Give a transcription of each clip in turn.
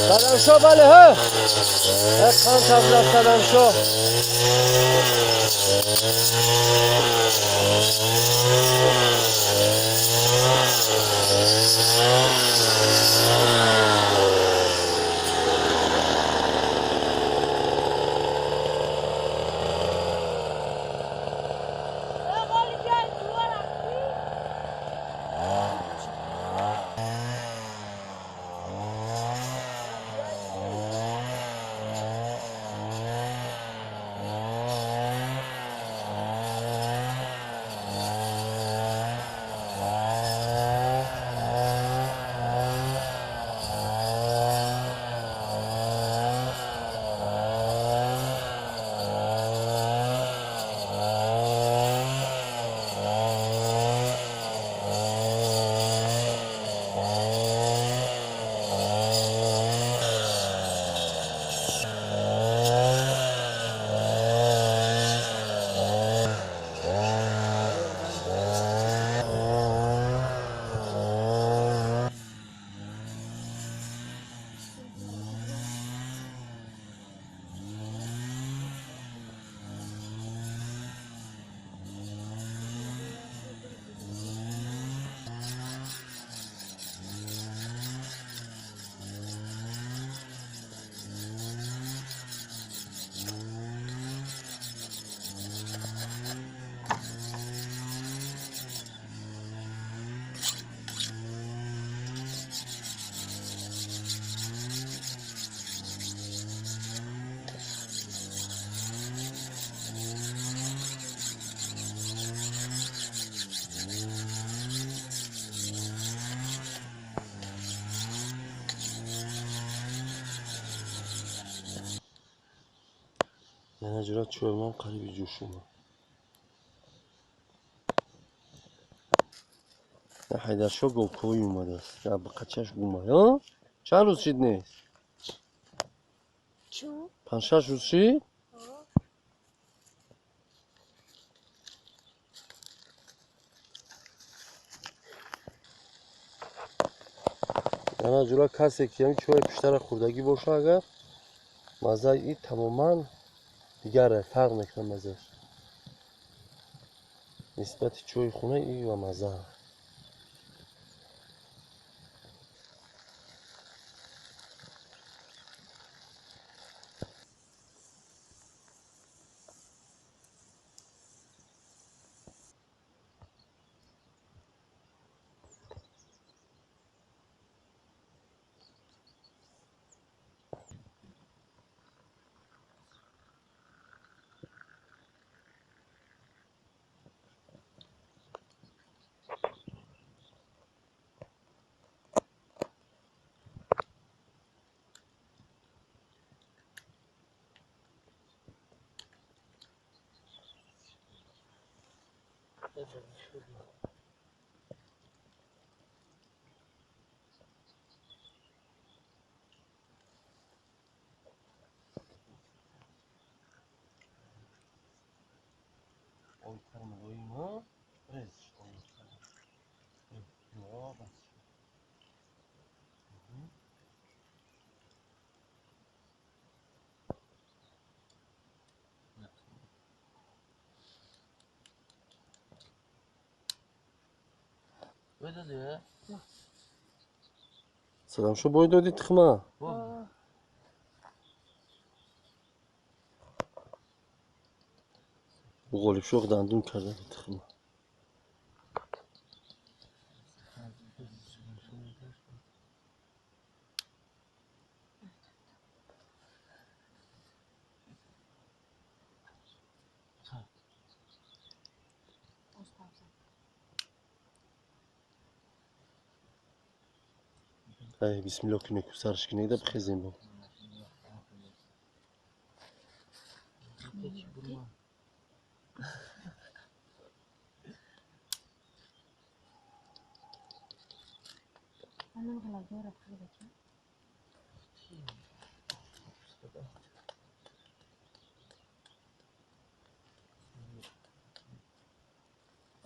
Садамшо, бале, ҳа. Қан табла Садамшо. Яна ҷура чоймон қариби ҷӯш омад. Ҳайдаршо говковӣ омадааст. Қачаш гума. Чанд рӯз шид нест? 5-6 рӯз шид? Яна ҷура касе ки ҳамин чойи пуштара хӯрдагӣ боша, агар маззаи и тамоман дигар фарқ мекунад маззааш нисбати чойи хона и ва мазза. Садамшо бой додӣ тухма? Ғолибшоҳ дандун карда тухма. Ай, бисмиллоҳ кунед, сарш кунед, бихезем бо.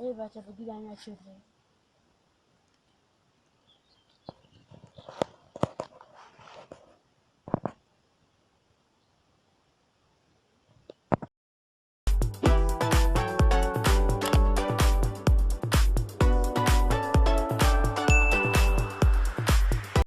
Эй, бача, бигир, ана чӣ.